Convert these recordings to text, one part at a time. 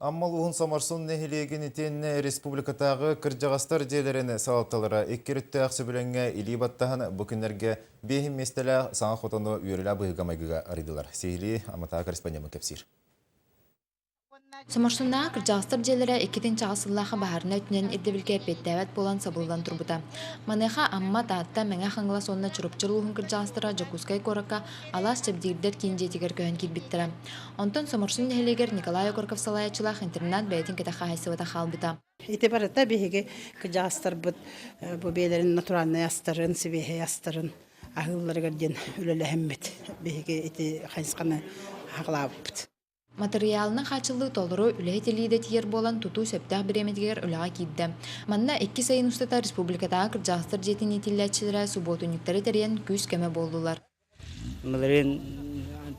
Амма улууһун Соморсун нэһилиэгин итиэннэ республикатааҕы кырдьаҕастар дьиэлэрин салалталара икки өрүттээх сөбүлэҥҥэ илии баттаһан бу күннэргэ биэһин миэстэлээх саҥа хотону үөрүүлээх быһыыга-майгыга арыйдылар. Сиһилии Амматааҕы корреспондеммыт кэпсиир. Соморсуннааҕы кырдьаҕастар дьиэлэрэ 2 сыллаах баһаарынай өттүнэн ирдэбилгэ эппиэттээбэт буолан сабыллан турбута. Маныаха Амма, Таатта, Мэҥэ Хаҥалас уонна Чурапчы улууһун кырдьаҕастара Дьокуускай куоракка Алаас чэбдигирдэр киин дьиэтигэр көһөн киирбиттэрэ. Онтон Соморсун нэһилиэгэр Николай Окороков салайааччылаах интернат бэйэтин кэтэх хаһаайыстыбата хаалбыта. Ити барыта биһиги кыдьаастарбыт бу бэйэлэрин натуральнай астарын, сибиэһэй астарын аһыылларыгар диэн үлэлэһэммит. Биһиги ити хайысханы хаҕалаабыппыт. Матырыйаалынан хааччыллыы толору үлэһит илиитэ тиийэр буолан тутуу сөптөөх бириэмэтигэр үлэҕэ киирдэ. Манна икки сайын устата республикатааҕы кырдьаҕастар дьиэтин иитиллээччилэрэ субуотунньуктары тэрийэн күүс-көмө буоллулар. Былырыын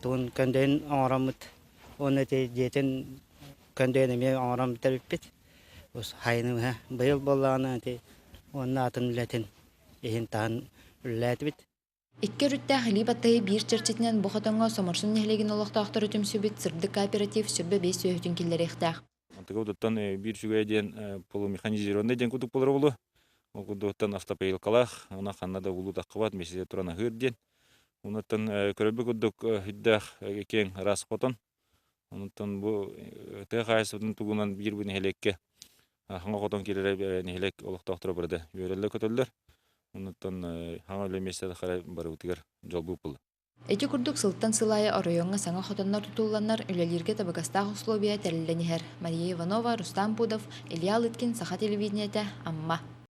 тугун көндөйүн оҥороммут уонна ити дьиэтин көндөйүн эмиэ оҥорон бүтэрбиппит. Хайыныыһа быйыл буоллаҕына ити уонна атын үлэтин иһин таһын үлэлээтибит. Икки өрүттээх илии баттаһыы биир чэрчитинэн бу хотоҥҥо Соморсун нэһилиэгин олохтоохторо түмсүбүт Сырдык кооператив 25 сүөһүтүн киллэриэхтээх. Антыгабытыттан биир үчүгэй диэн полумеханизированный диэн курдук буолар буолуо. Ол курдуктан автопоилкалаах, уна ханна да улуу таххыбат, месяце туран аһыыр диэн. Онуттан көрөрбүт курдук үрдээх киэҥ ыраас хотон. Онуттан бу тыа хаһаайыстыбатын тугунан биир бу нэһилиэккэ хаҥа хотон киирэрэ нэһилиэк олохтоохторо барыта үөрэллэр-көтөллөр. Онуттан хаҥа үлэ миэстэтэ хара барыбытыгар дьолбут буолла. Ити курдук сылтан сыл аайы оройуоҥҥа саҥа хотоннор тутулланнар үлэлииргэ табыгастаах условия тэриллэн иһэр. Мария Иванова, Рустам Пудов, Илья Лыткин, Саха телевидениетэ, Амма.